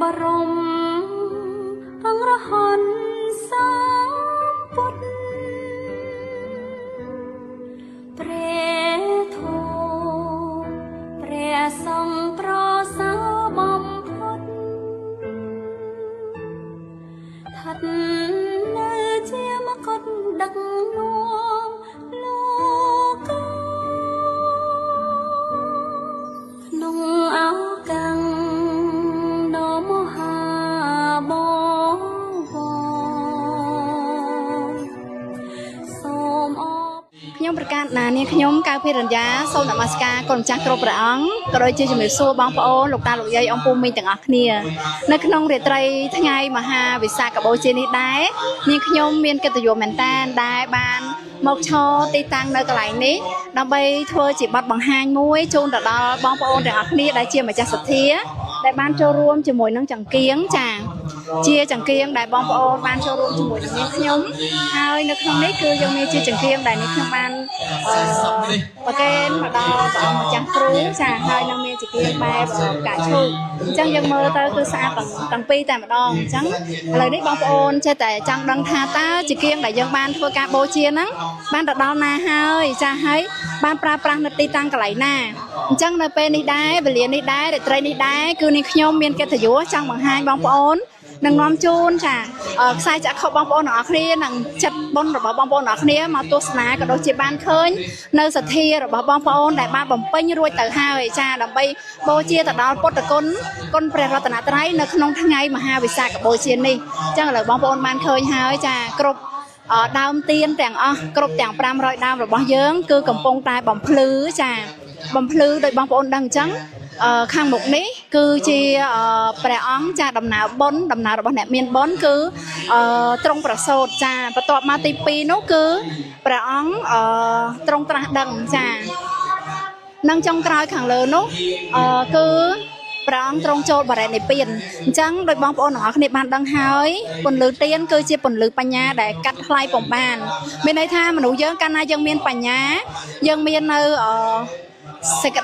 បរមអង្គរហន្តសម្ពុទ្ធព្រះធម៌ព្រះសង្ឃប្រសើរបំផុតឋិតនៅជាមកុដដឹកនាំលោកក្នុងឱកាំងដ៏មហាបវរសូមអរ ខ្ញុំប្រកាសណានាងខ្ញុំកៅភិរញ្ញាសូមនមស្ការគុណម្ចាស់គ្រប់ព្រះអង្គក៏ដូចជាជំរាបសួរបងប្អូនលោកតាលោកយាយអង្គពូមីងទាំងអស់គ្នានៅក្នុងរាត្រីថ្ងៃមហាវិសាខបូជានេះដែរនាងខ្ញុំមានកិត្តិយសមែនតានដែលបានមកឈរទីតាំងនៅកន្លែងនេះដើម្បីធ្វើជាបទបង្ហាញមួយជូនទៅដល់បងប្អូនទាំងអស់គ្នាដែលជាម្ចាស់សទ្ធាដែលបានចូលរួមជាមួយនឹងចង្គៀងចាជាចង្គៀងដែលបងប្អូនបានចូលរួមជាមួយនឹងនាងខ្ញុំហើយនៅក្នុងនេះគឺយើងមានជាចង្គៀងដែលនាងខ្ញុំបានអឺប្រគេនមកដល់ព្រះអង្គម្ចាស់គ្រូចាហើយនឹងមានចង្គៀងបែបផ្កាឈូកអញ្ចឹងយើងមើលទៅគឺស្អាតទាំងពីរតែម្ដងអញ្ចឹងឥឡូវនេះបងប្អូនចេះតែចង់ដឹងថាតើចង្គៀងដែលយើងបានធ្វើការបូជាហ្នឹងបានទៅដល់ណាហើយចាហើយបានប្រើប្រាស់នៅទីតាំងកន្លែងណាអញ្ចឹងនៅពេលនេះដែរវេលានេះដែររាត្រីនេះដែរគឺនាងខ្ញុំមានកិត្តិយសចង់បង្ហាញបងប្អូននឹងនាំជូនចាខ្សែចាក់ខុបបងប្អូនទាំងអស់គ្នានិងចិត្តបុណ្យរបស់បងប្អូនទាំងអស់គ្នាមកទស្សនាក៏ដូចជាបានឃើញនៅសទ្ធារបស់បងប្អូនដែលបានបំពេញរួចទៅហើយចាដើម្បីបូជាទៅដល់ពុទ្ធគុណគុណព្រះរតនត្រ័យនៅក្នុងថ្ងៃមហាវិសាខបូជានេះអញ្ចឹងឥឡូវបងប្អូនបានឃើញហើយចាគ្រប់ដើមទៀនទាំងអស់គ្រប់ទាំង500ដើមរបស់យើងគឺកំពុងតែបំភ្លឺចាបំភ្លឺដោយបងប្អូនដឹងអញ្ចឹងខាងមុខនេះគឺជាព្រះអង្គចាដំណើរបុណ្យដំណើររបស់អ្នកមានបុណ្យគឺទ្រង់ប្រសូតចាបន្ទាប់មកទី2នោះគឺព្រះអង្គទ្រង់ត្រាស់ដឹងចានិងចុងក្រោយខាងលើនោះគឺព្រះអង្គទ្រង់ចូលបរិនិព្វានអញ្ចឹងដោយបងប្អូនទាំងអស់គ្នាបានដឹងហើយពន្លឺទៀនគឺជាពន្លឺបញ្ញាដែលកាត់ថ្លៃពំបានមានន័យថាមនុស្សយើងកាលណាយើងមានបញ្ញាយើងមាននៅសេចក្តី